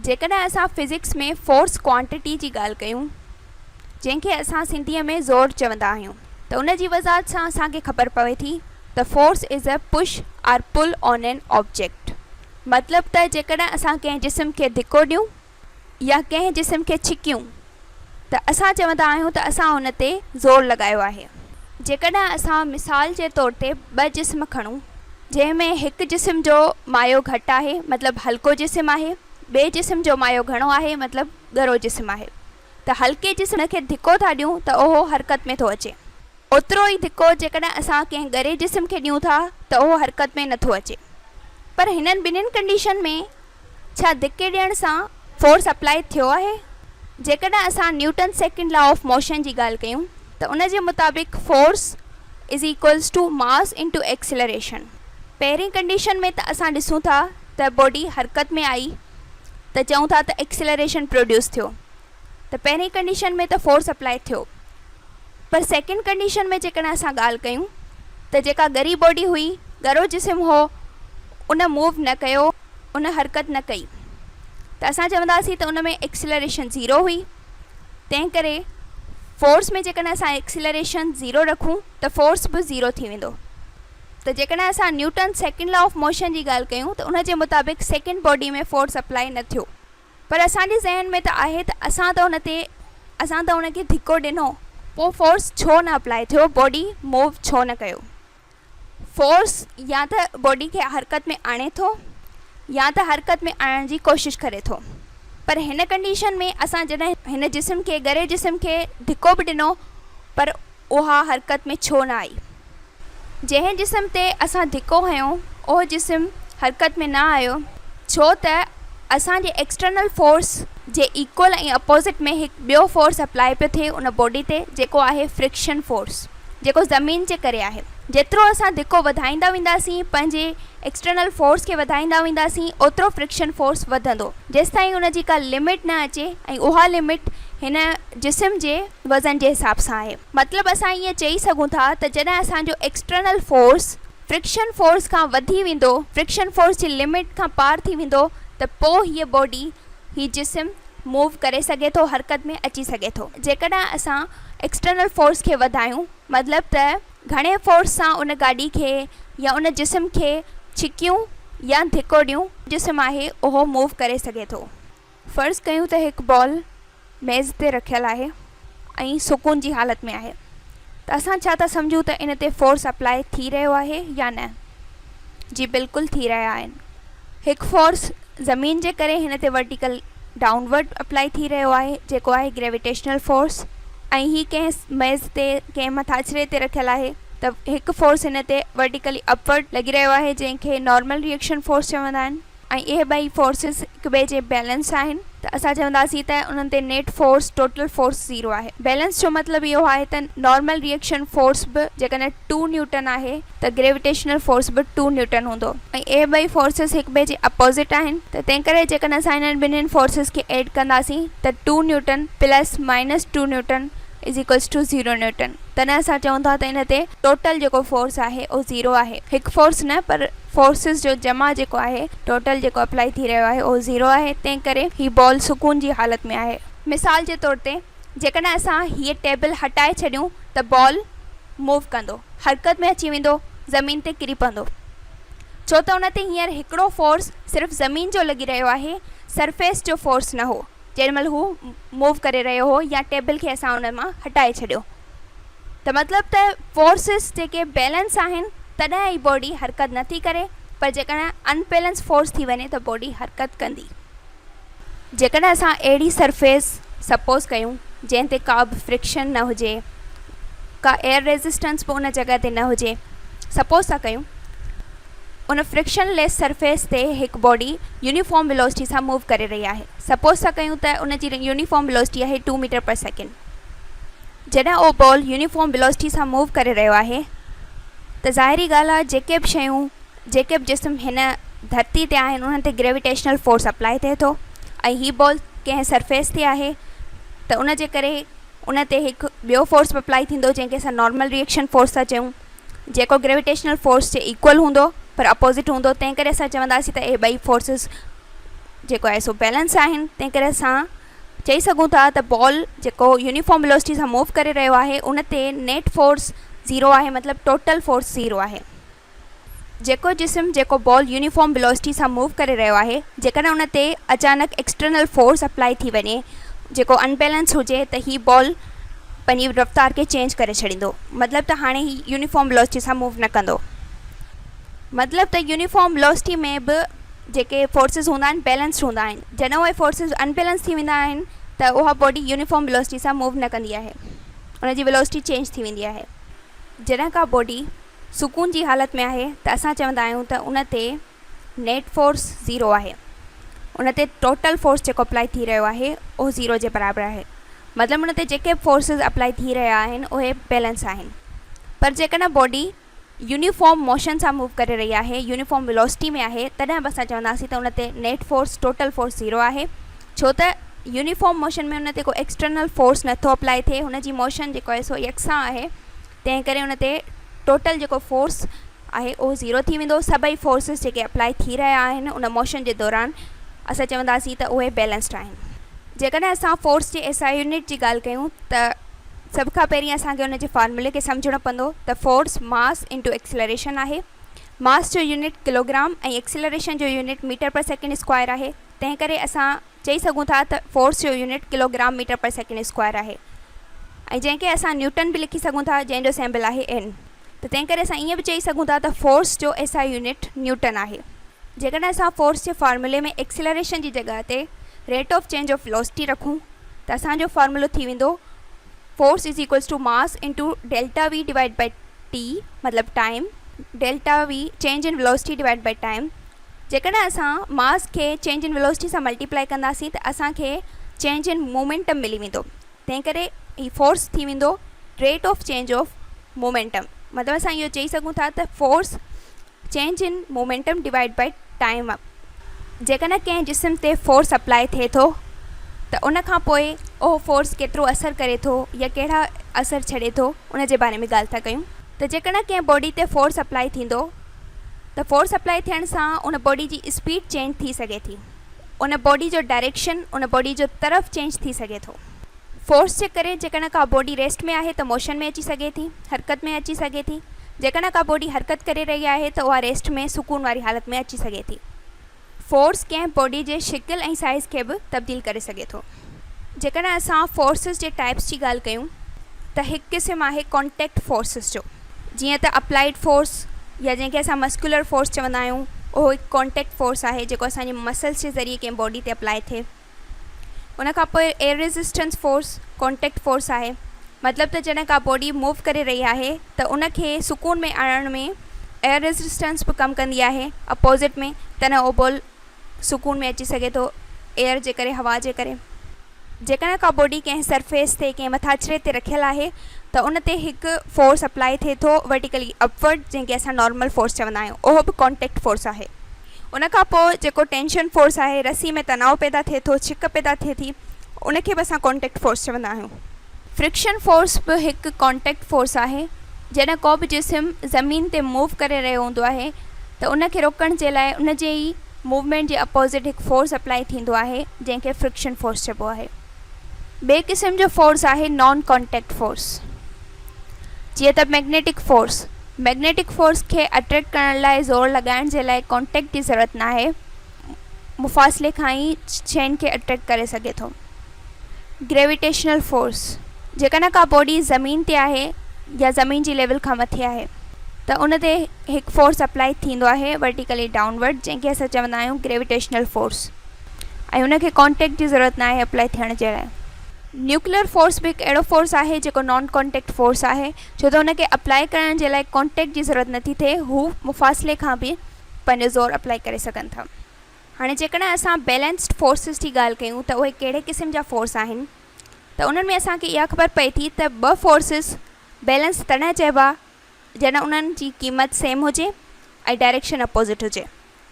جيڪڏهن اسان physics ۾ force quantity جي ڳالهه ڪيون جنهن کي اسان سنڌيء ۾ زور چوندا آهيون ته ان جي وضاحت سان اسان کي خبر پوي ٿي ته force is a push or pull on an object مطلب ته جيڪڏهن اسان ڪنهن جسم کي ڌڪو ڏيون يا ڪنهن جسم کي ڇڪيون ته اسان چوندا آهيون ته اسان ان تي زور لڳايو آهي. جيڪڏهن اسان مثال جي طور تي ٻه جسم کڻون جنهن ۾ هڪ جسم جو مايو گهٽ آهي مطلب هلڪو جسم آهي ٻئي جسم جو مايو گهڻو آهي مطلب ڳرو جسم آهي ته هلڪي جسم کي ڌڪو ٿا ڏيون ته اهو حرڪت ۾ ٿو اچي اوترو ئي ڌڪو جيڪڏهن اسان ڪنهن ڳري جسم کي ڏيون ٿا ته اهو حرڪت ۾ نٿو اچي پر هنن ٻنهين ڪنڊيشن ۾ ڇا ڌڪي ڏيڻ سان فورس اپلائي ٿيو آهي؟ جيڪڏهن اسان Newton second law of motion جي ڳالهه ڪيون ته ان جي مطابق force is equals to mass into acceleration. پهرين ڪنڊيشن ۾ ته اسان ڏسون ٿا ته باڊي حرڪت ۾ آئي ته چئون ٿا ته ايڪسلريشن پروڊيوس ٿيو ته پهرين ڪنڊيشن ۾ ته فورس اپلائي ٿيو پر سيڪنڊ ڪنڊيشن ۾ جيڪڏهن اسان ڳالهه ڪيون ته جيڪا ڳري باڊي هئي، ڳرو جسم هو، ان موو نه ڪيو، ان حرڪت نه ڪئي ته اسان چونداسين ته ان ۾ ايڪسلريشن زيرو هئي، تنهن ڪري فورس ۾ جيڪڏهن اسان ايڪسلريشن زيرو رکون ته فورس به زيرو ٿي ويندو. ته جيڪڏهن اسان Newton second law of motion جي ڳالهه ڪيون ته ان جي مطابق سيڪنڊ باڊي ۾ فورس اپلائي نه ٿيو. پر اسان جي ذهن ۾ ته آهي ته اسان ته ان تي اسان ته ان کي ڌڪو ڏنو پوء فورس ڇو نه اپلائي ٿيو باڊي موو ڇو نه ڪيو. فورس يا ته باڊي کي حرڪت ۾ آڻي ٿو يا ته حرڪت ۾ آڻڻ جي ڪوشش ڪري ٿو پر هن ڪنڊيشن ۾ اسان جڏهن هن جسم کي ڳري جسم کي ڌڪو به ڏنو پر اها حرڪت ۾ ڇو نه آئي؟ جنهن جسم تي اسان ڌڪو هنيو، اهو جسم حرڪت ۾ نه آيو، ڇو ته اسان جي ايڪسٽرنل فورس جي ايڪول ۽ اپوزٽ ۾ هڪ ٻيو فورس اپلائي پيو ٿئي ان باڊي تي، جيڪو آهي فرڪشن فورس، جيڪو زمين جي ڪري آهي. جيترو اسان ڌڪو وڌائيندا وينداسين، پنهنجي ايڪسٽرنل فورس کي وڌائيندا وينداسين، اوترو فرڪشن فورس وڌندو، جيستائين ان جي ڪا لمٽ نه اچي ۽ اها لمٽ هن جسم جي وزن جي حساب سان آهي. مطلب اسان ائين چئي سگهون ٿا ته جڏهن اسان جو ايڪسٽرنل فورس فرڪشن فورس کان وڌي ويندو، فرڪشن فورس جي لمٽ کان پار ٿي ويندو ته پوء هيء باڊي، هي جسم، موو ڪري سگهي ٿو، حرڪت ۾ اچي سگهي ٿو. جيڪڏهن اسان ايڪسٽرنل فورس کي وڌايون مطلب ته گهڻي فورس سان ان گاڏي کي يا ان جسم کي ڇڪيون يا ڌڪو ڏيون، جسم آهي اهو موو ڪري سگهي ٿو. فرض ڪيون ته هڪ بال ميز تي رکيل آهي ۽ سڪون جي حالت ۾ آهي ته اسان ڇا ٿا سمجهون ته ان تي فورس اپلائي ٿي رهيو آهي يا نه؟ جي بلڪل ٿي رهيا آهن. هڪ فورس زمين جي ڪري هن تي ورٽيڪل ڊائونورڊ اپلائي ٿي رهيو آهي جيڪو آهي گريويٽيشنل فورس ۽ هي ڪنهن ميز تي ڪنهن مٿاڇري تي رکيل آهي ته هڪ فورس هن تي ورٽيڪلي اپورڊ لڳي رهيو آهي جنهن کي نارمل ريئڪشن فورس چوندا آهن. ۽ اهي ٻئي فورسز هڪ ٻئي جي بيلنس آهن ته اسان چونداسين ته انهن تي net force, total force, zero آهي. بيلنس جو مطلب اهو آهي ته نارمل ري ايڪشن فورس به جيڪڏهن ٽو نيوٽن آهي ته گريويٽيشنل فورس به ٽو نيوٽن هوندو ۽ اهي ٻئي فورسز هڪ ٻئي جي اپوزٽ آهن ته تنهنڪري جيڪڏهن اسان انهن ٻنهين فورسز کي ايڊ ڪنداسين ته two newton plus minus two newton is equals to zero newton تڏهن اسان چئون ٿا ته ان تي ٽوٽل جيڪو فورس آهي اهو زيرو آهي هڪ فورس نه پر فورسز جو جمع جيڪو آهي ٽوٽل جيڪو اپلائي ٿي رهيو آهي اهو زيرو آهي تنهن ڪري هي بال سڪون جي حالت ۾ آهي. مثال جي طور تي جيڪڏهن اسان هيء ٽيبل هٽائي ڇڏيون ته بال موو ڪندو، حرڪت ۾ اچي ويندو، زمين تي ڪري پوندو. ڇو ته ان تي هينئر هڪڙو فورس صرف زمين جو لڳي رهيو آهي، سرفيس جو فورس نه هو جيڏي مهل هو موو ڪري رهيو هو يا ٽيبل کي اسان ان مان هٽائي ڇڏيو. ته مطلب ته فورسز جيڪي بيلنس آهن تڏهن ئي باڊي حرڪت نه ٿي ڪري پر جيڪڏهن ان بيلنس فورس ٿي وڃي ته باڊي حرڪت ڪندي. جيڪڏهن اسان اهڙي سرفيس سپوز ڪيون جنهن تي ڪا به فرڪشن نه هجي ڪا ايئر ريزسٽنس به ان جڳهه تي نه هجي سپوز ٿا ڪيون ان فرڪشن ليس سرفيس تي هڪ باڊي يونيفارم ويلوسٽي سان موو ڪري رهي آهي سپوز ٿا ڪيون ته ان جي يونيفارم ويلوسٽي آهي ٽو ميٽر پر سيڪنڊ جڏهن اهو بال يونيفارم ويلوسٽي سان موو ڪري رهيو آهي ته ظاهري ڳالهه آهي جيڪي به شيون جيڪي به جسم هن ڌرتي تي آهن انهن تي گريويٽيشنل فورس اپلائي ٿئي ٿو ۽ هي بال ڪنهن سرفيس تي آهي ته ان جي ڪري ان تي هڪ ٻيو فورس به اپلائي ٿيندو جنهن کي اسان نارمل ريئڪشن فورس ٿا چئون جيڪو گريويٽيشنل فورس جي ايڪول هوندو پر اپوزٽ هوندو تنهن ڪري اسان چونداسين ته اهي ٻئي فورسز جيڪو آهي سو بيلنس آهن، تنهن ڪري اسان چئي سگهون ٿا ته بال جيڪو يونيفارم ويلوسٽي سان موو ڪري رهيو آهي ان تي نيٽ فورس زيرو آهي، مطلب ٽوٽل فورس زيرو آهي. جيڪو جسم جيڪو بال يونيفارم ويلوسٽي سان موو ڪري رهيو آهي، جيڪڏهن ان تي اچانڪ ايڪسٽرنل فورس اپلائي ٿي وڃي جيڪو ان بيلنس هجي ته هي بال پنهنجي رفتار کي چينج ڪري ڇڏيندو، مطلب ته هاڻي هي يونيفارم ويلوسٽي سان موو نه ڪندو. مطلب ته يونيفارم ويلوسٽي ۾ به جيڪي فورسز هوندا آهن بيلنسڊ هوندا آهن، جڏهن اهي فورسز ان بيلنس ٿي ويندا آهن ته اها باڊي يونيفارم ويلوسٽي سان موو نه ڪندي آهي، ان جي ويلوسٽي چينج ٿي ويندي آهي. جڏهن ڪا باڊي سڪون جي حالت ۾ آهي ته اسان چوندا آهيون ته ان تي نيٽ فورس زيرو آهي، ان تي ٽوٽل فورس جيڪو اپلائي ٿي رهيو آهي اهو زيرو جي برابر آهي، مطلب ان تي جيڪي به فورسز اپلائي ٿي رهيا آهن اهي بيلنس آهن. پر جيڪڏهن باڊي يونيفارم موشن سان موو ڪري رهي آهي، يونيفارم ويلوسٽي ۾ آهي، تڏهن به اسان چونداسين ته ان تي net force, total force zero آهي، ڇو ته يونيفارم موشن ۾ ان تي ڪو ايڪسٽرنل فورس نٿو اپلائي ٿئي، هن جي موشن جيڪو آهي سو يڪسان آهي، تنهن ڪري ان تي ٽوٽل جيڪو فورس آهي اهو زيرو ٿي ويندو. سڀئي فورسز جيڪي اپلائي ٿي رهيا آهن ان موشن جي دوران اسان چونداسين ته اهي بيلنسڊ آهن. جيڪڏهن اسان فورس جي ايس I unit جي ڳالهه ڪيون ته سڀ کان پهرين اسان کي ان جي فارمولي کي سمجهڻو پوندو ته فورس ماس انٽو ايڪسلريشن آهي. ماس جو يونٽ ڪلوگرام ۽ ايڪسلريشن جو unit metre per second square آهي، تنهن ڪري اسان چئي سگهون ٿا ته فورس جو unit kilogram metre per second square آهي ۽ جنهن کي اسان نيوٽن به لکي سگهون ٿا جنهن جو سيمبل آهي اين، ته تنهن ڪري اسان ائين به چئي سگهون ٿا ته فورس جو ايس I unit Newton آهي. جيڪڏهن اسان فورس جي فارمولي ۾ ايڪسلريشن جي جڳهه تي rate of change of velocity رکون ته اسان جو فارمولو ٿي ويندو force is equals to mass into delta V divide by T, مطلب time, delta V change in velocity divide by time. جيڪڏهن اسان ماس کي چينج ان ويلوسٽي سان ملٽيپلائي ڪنداسين ته اسان کي چينج ان مومينٽم ملي ويندو، تنهن ڪري هي فورس ٿي ويندو rate of change of momentum, مطلب اسان اهو چئي سگهون ٿا ته force change in momentum divide by time. جيڪڏهن ڪنهن جسم تي فورس اپلائي ٿئي ٿو ته ان کان پوء اهو فورس ڪيترو اثر ڪري ٿو يا ڪهڙا اثر ڇڏي ٿو ان جي باري ۾ ڳالهه ٿا ڪيون ته جيڪڏهن ڪنهن باڊي تي فورس اپلائي ٿيندو ته فورس اپلائي ٿيڻ سان ان باڊي جي اسپيڊ چينج ٿي سگهي ٿي، ان باڊي جو ڊائريڪشن، ان باڊي جو طرف چينج ٿي سگهي ٿو. فورس جي ڪري جيڪڏهن ڪا باڊي ريسٽ ۾ آهي ته موشن ۾ اچي سگهي ٿي، حرڪت ۾ اچي سگهي ٿي، جيڪڏهن ڪا باڊي حرڪت ڪري رهي آهي ته اها ريسٽ ۾ سڪون واري حالت ۾ اچي سگهي ٿي. فورس ڪنهن باڊي جي شڪل ۽ سائيز کي به تبديل ڪري سگهي ٿو. جيڪڏهن اسان فورسز جي ٽائپس جي ڳالهه ڪيون ته هڪ قسم آهي ڪانٽيڪٽ فورسز جو، جيئن ته اپلائيڊ فورس يا جنهن کي اسان مسڪيولر فورس چوندا آهيون اهو هڪ ڪانٽيڪٽ فورس آهي جيڪو اسان جي مسلس جي ذريعي ڪنهن باڊي تي اپلائي ٿئي. ان کان پوء air resistance force contact force آهي، مطلب ته جڏهن ڪا باڊي موو ڪري رهي آهي ته ان کي سڪون ۾ آڻڻ ۾ ايئر ريزسٽنس به ڪم ڪندي آهي اپوزٽ ۾ تڏهن اهو بال سڪون ۾ اچي سگهي ٿو ايئر جي ڪري هوا جي ڪري. جيڪڏهن ڪا باڊي ڪنهن سرفيس تي ڪنهن مٿاڇري تي رکيل آهي ته ان تي هڪ فورس اپلائي ٿئي ٿو ورٽيڪلي اپورڊ جنهن کي اسان نارمل فورس چوندا آهيون اهو به ڪانٽيڪٽ فورس آهي. ان کان پوء جيڪو ٽينشن فورس آهي رسي ۾ تناء پيدا ٿئي ٿو ڇڪ پيدا ٿئي ٿي ان کي به اسان ڪانٽيڪٽ فورس چوندا آهيون. فرڪشن فورس به هڪ ڪانٽيڪٽ فورس آهي. جڏهن ڪو به جسم زمين تي موو ڪري رهيو هوندو آهي ته ان کي روڪڻ جي لاء ان جي ئي موومينٽ جي اپوزٽ هڪ فورس اپلائي ٿيندو آهي جنهن کي فرڪشن فورس چئبو آهي. ٻئي قسم جو فورس آهي نان ڪانٽيڪٽ فورس جيئن ته مئگنيٽڪ فورس. مئگنيٽڪ فورس کي اٽريڪٽ ڪرڻ لاء زور لڳائڻ جي لاء ڪانٽيڪٽ جي ضرورت ناهي، مفاصلي کان ئي شين کي اٽريڪٽ ڪري سگهي ٿو. گريويٽيشنل فورس، جيڪڏهن ڪا باڊي زمين تي آهي يا زمين جي ليول کان مٿي آهي ته ان تي هڪ فورس اپلائي ٿيندو آهي ورٽيڪلي ڊائون ورڊ جنهن کي اسان چوندا آهيون گريويٽيشنل فورس ۽ ان کي ڪانٽيڪٽ جي ضرورت ناهي اپلائي ٿيڻ جي لاء. نيوڪليئر فورس به هڪ اهڙو فورس آهي جيڪو نان ڪانٽيڪٽ فورس آهي ڇو ته ان کي اپلائي ڪرڻ جي لاء ڪانٽيڪٽ جي ضرورت نٿي ٿئي هو مفاصلي کان به پنهنجو زور اپلائي ڪري سگهن ٿا. هاڻي جيڪڏهن اسان بيلنسڊ فورسز جي ڳالهه ڪيون ته اهي ڪهڙي قسم جا فورس آهن ته انهن ۾ اسان کي اها خبر پئي ٿي ته ٻه فورسز بيلنس تڏهن چئبا جڏهن انهن جي قيمت سيم هجي ۽ ڊائريڪشن اپوزٽ هجي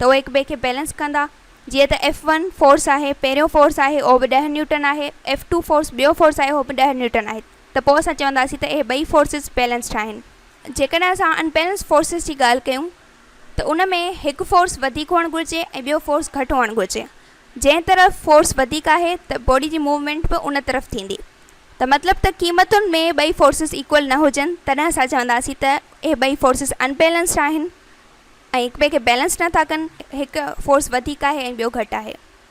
ته اهي هڪ ٻئي کي بيلنس ڪندا. جيئن ته ايف ون فورس آهي پهريون فورس آهي اهو به ڏهه نيوٽن آهي، ايف ٽو فورس ٻيو فورس آهي اهو به ڏهه نيوٽن آهي ته پوء اسان چونداسين ته اهي ٻئي فورسز بيلنسڊ آهن. جيڪڏهن اسان ان بيلنس فورسز جي ڳالهه ڪيون ته ان ۾ هڪ فورس وڌيڪ هئڻ گهرجي ۽ ٻيو فورس گهٽ هئڻ گهرجي. جنهن طرف فورس وڌيڪ آهي ته باڊي جي موومينٽ به ان طرف ٿيندي ته مطلب ته قيمتن ۾ ٻئي فورسز ايڪول نه هجن تڏهن اسان چونداسين ته اهي ٻئي فورسز ان بيلنسڊ آهن ۽ هڪ ٻئي کي بيلنس نه ٿا ڪن، هڪ فورس وڌيڪ آهي ۽ ٻيو گهٽ آهي.